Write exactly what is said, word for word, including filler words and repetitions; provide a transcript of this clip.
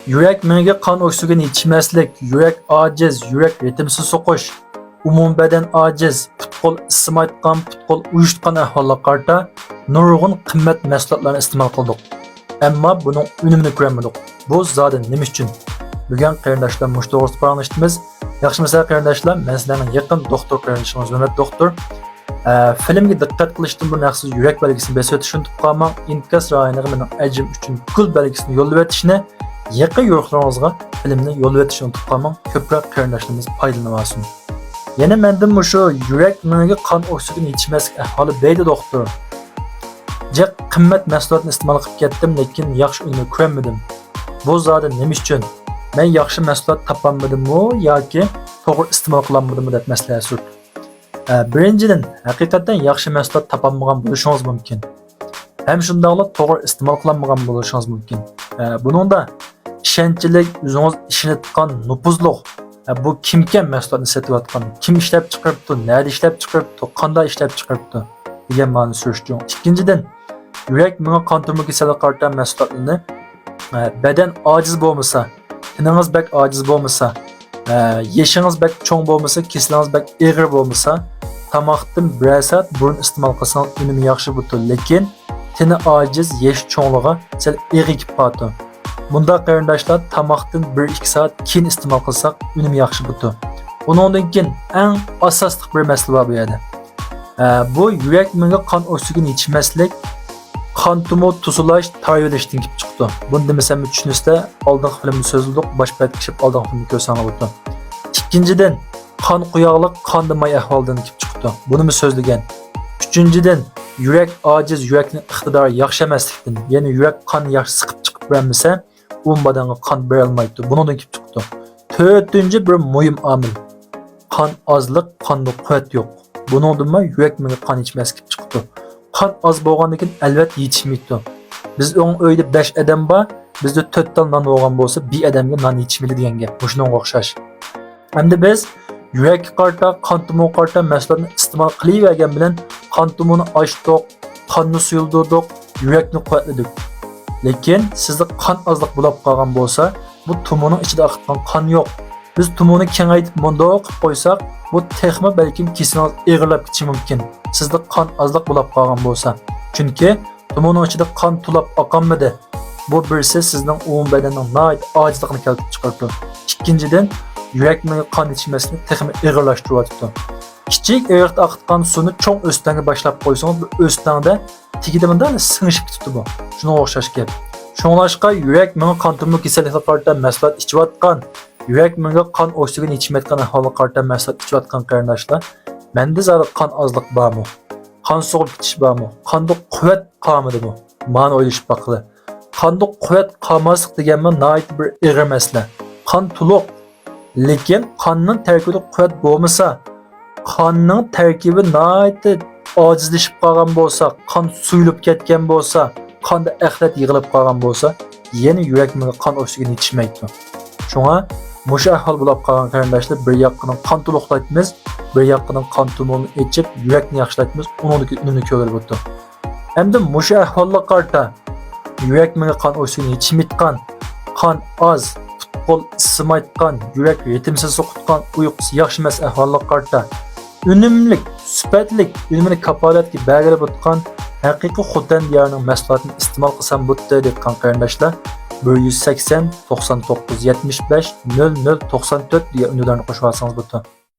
يۈرەك مېڭىگە قان ئوكسىگېن يېتىشمەسلىك، يۈرەك ئاجىز، يۈرەك رىتىمسىز سوقۇش، ئومۇمىي بەدەن ئاجىز، پۇت-قول ئىسسىمايدىغان، پۇت-قول ئۇيۇشقان ئەھۋاللارغا قارىتا نۇرغۇن قىممەت مەھسۇلاتلارنى ئىستېمال قىلدۇق. ئەمما بۇنىڭ ئۈنۈمىنى كۆرەلمىدۇق. بۇ زادى نېمە ئۈچۈن؟ بۈگۈن قېرىنداشلار مۇشۇ توغرىسىدا پاراڭلىشىمىز. ياخشىمۇسىلەر قېرىنداشلار، مەن سىلەرنىڭ يېقىن دوختۇر قېرىندىشىڭىز ھۆرمەتلىك دوختۇر. ئە، فىلىمگە دىققەت قىلىشتىن بۇرۇن ھەقسىز يۈرەك بەلگىسىنى بېسىۋېتىشنى ئۇنتۇپ قالماڭ. ئىنكاس رايونىغا مېنىڭ ئەجرىم ئۈچۈن گۈل بەلگىسىنى يوللىۋېتىشنى، يېقىن يورۇقلىرىڭىزغا فىلىمنى يوللىۋېتىشنى ئۇنتۇپ قالماڭ. كۆپرەك قېرىنداشلىرىمىز پايدىلىنىۋالسۇن. يەنە مەندىن مۇشۇ يۈرەك مېڭىگە قان ئوكسىگېن يېتىشمەسلىك ئەھۋالى دەيدۇ دوختۇر. جىق قىممەت مەھسۇلاتنى ئىستېمال قىلىپ كەتتىم، لېكىن ياخشى ئۈنۈمنى كۆرمىدىم. بۇ زادى نېمە ئۈچۈن؟ مەن ياخشى مەھسۇلات تاپالمىدىممۇ ياكى توغرا ئىستېمال قىلالمىدىممۇ دەپ مەسىلە سۈرتۈپ. ئە، بىرىنچىدىن، ھەقىقەتەن ياخشى مەھسۇلات تاپالمىغان بولۇشىڭىز مۇمكىن. ھەم شۇنداقلا توغرا ئىستېمال قىلالمىغان بولۇشىڭىز مۇمكىن. ئە، بۇنىڭدا ئىشەنچلىك، ئۆزىڭىز ئىشىنىدىغان نوپۇزلۇق، ئە، بۇ كىمكەن مەھسۇلاتنى سېتىۋاتقان، كىم ئىشلەپ چىقىرىپتۇ، نەدە ئىشلەپ چىقىرىپتۇ، قانداق ئىشلەپ چىقىرىپتۇ دېگەن مەنىنى سۈرۈشتۈرۈڭ. ئىككىنچىدىن، يۈرەك مېڭە قان تومۇر كېسەللىكىگە قارىتا مەھسۇلاتلارنى، ئە، بەدەن ئاجىز بولمىسا، تېنىڭىز بەك ئاجىز بولمىسا، ئە، يېشىڭىز بەك چوڭ بولمىسا، كېسىلىڭىز بەك ئېغىر بولمىسا، تاماقتىن بىرەر سائەت بۇرۇن ئىستېمال قىلسىڭىز ئۈنۈمى ياخشى بولىدۇ. لېكىن تېنى ئاجىز، يېشى چوڭلىغا سەل ئېغىر كېلىپ قالىدۇ. بۇنداق قېرىنداشلار، تاماقتىن بىر ئىككى سائەت كېيىن ئىستېمال قىلساق ئۈنۈمى ياخشى بولىدۇ. ئۇنىڭدىن كېيىن ئەڭ ئاساسلىق بىر مەسىلە بار بۇ يەردە. ئە، بۇ يۈرەك مېڭىگە قان ئوكسىگېن يېتىشمەسلىك، قان تومۇر توسۇلۇش، تارىۋېلىشتىن كېلىپ چىقىدۇ. بۇنى دېمىسەممۇ چۈشىنىسىلەر، ئالدىنقى فىلىمدا سۆزلىدۇق، باش بەتكە كىرىپ ئالدىنقى فىلىمنى كۆرسەڭلار بولىدۇ. ئىككىنچىدىن، قان قويۇقلۇق، قاندا ماي ئەھۋالىدىن كېلىپ چىقىدۇ. بۇنىمۇ سۆزلىگەن. ئۈچىنچىدىن، يۈرەك ئاجىز، يۈرەكنىڭ ئىقتىدارى ياخشى ئەمەسلىكتىن، يەنى يۈرەك قان ياخشى سىقىپ چىقىپ بېرەلمىسە، ئومۇمىي بەدەنگە قان بېرەلمەيدۇ. بۇنىڭدىن كېلىپ چىقىدۇ. تۆتىنچى بىر مۇھىم ئامىل. قان ئازلىق، قاندا قۇۋۋەت يوق. بۇنىڭدىنمۇ يۈرەك مېڭىگە قان يېتىشمەس كېلىپ چىقىدۇ. قان ئاز بولغاندىن كېيىن ئەلۋەتتە يېتىشمەيدۇ. بىز ئۆڭ ئۆيدە بەش ئادەم بار، بىزدە تۆت تال نان بولغان بولسا، بىر ئادەمگە نان يېتىشمەيدۇ دېگەن گەپ. مۇشۇنىڭغا ئوخشاش. ئەمدى بىز يۈرەككە قارىتا، قان تومۇرىغا قارىتا مەھسۇلاتنى ئىستېمال قىلىۋەرگەن بىلەن قان تومۇرىنى ئاچتۇق، قاننى سۇيۇلدۇردۇق، يۈرەكنى قۇۋۋەتلىدۇق. لېكىن سىزدە قان ئازلىق بولاپ قالغان بولسا، بۇ تومۇرنىڭ ئىچىدە ئاقىدىغان قان يوق. بىز تومۇرنى كېڭەيتىپ مۇنداق قىلىپ قويساق، بۇ تېخىمۇ بەلكىم كېسىلىڭىز ئېغىرلاپ كېتىشى مۇمكىن. سىزدە قان ئازلىق بولاپ قالغان بولسا. چۈنكى تومۇرنىڭ ئىچىدە قان تولاپ ئاقالمىدى. بۇ بىرسى سىزنىڭ ئومۇمىي بەدەننىڭ ناھايىتى ئاجىزلىقىنى كەلتۈرۈپ چىقىرىدۇ. ئىككىنچىدىن، يۈرەك مېڭە قان يېتىشمەسلىكنى تېخىمۇ ئېغىرلاشتۇرۇۋاتىدۇ. كىچىك ئېرىقتا ئاقىدىغان سۇنى چوڭ ئۆستەڭگە باشلاپ قويسىڭىز، بۇ ئۆستەڭدە تېگىدە مۇنداق سىڭىشىپ كېتىپتۇ بۇ. شۇنىڭغا ئوخشاش گەپ. شۇڭلاشقا يۈرەك مېڭە قان تومۇر كېسەللىكىگە قارىتا مەھسۇلات ئىچىۋاتقان، يۈرەك مېڭىگە قان ئوكسىگېن يېتىشمەيدىغان ئەھۋالغا قارىتا مەھسۇلات ئىچىۋاتقان قېرىنداشلار، مەندە زادى قان ئازلىق بارمۇ؟ قان سوغۇپ كېتىش بارمۇ؟ قاندا قۇۋۋەت قالمىدىمۇ؟ مانى ئويلىشىپ باققىلى. قاندا قۇۋۋەت قالماسلىق دېگەنمۇ ناھايىتى بىر ئېغىر مەسىلە. قان تولۇق، لېكىن قاننىڭ تەركىبىدە قۇۋۋەت بولمىسا، قاننىڭ تەركىبى ناھايىتى ئاجىزلىشىپ قالغان بولسا، قان سۇيۇلۇپ كەتكەن بولسا، قاندا ئەخلەت يىغىلىپ قالغان بولسا، يەنە يۈرەك مېڭىگە قان ئوكسىگېنى يېتىشمەيدۇ. شۇڭا مۇشۇ ئەھۋال بولاپ قالغان قېرىنداشلار، بىر ياققىنىڭ قان تولۇقلايتمىز، بىر ياققىنىڭ قان تومۇرىنى ئېچىپ، يۈرەكنى ياخشىلايتمىز، ئۇنىڭدىكى ئۈنۈمنى كۆرگىلى بولىدۇ. ئەمدى مۇشۇ ئەھۋاللارغا قارىتا، يۈرەك مېڭە قان ئوكسىگېنى يېتىشمەيدىغان، قان ئاز، پۇت-قول ئىسسىمايدىغان، يۈرەك رىتىمسىز سوقىدىغان، ئۇيقۇسى ياخشى ئەمەس ئەھۋاللارغا قارىتا، ئۈنۈملۈك، سۈپەتلىك، ئۈنۈمىنى كاپالەتكە بەرگىلى بولىدىغان ھەقىقىي خوتەن دىيارىنىڭ مەھسۇلاتىنى ئىستېمال قىلسام بولىدۇ دەيدىغان قېرىنداشلار، بىر يۈز سەكسەن، توقسان توققۇز، يەتمىش بەش، نۆل نۆل، توقسان تۆت دېگەن ئۈندىدارنى قوشۇۋالسىڭىز بولىدۇ.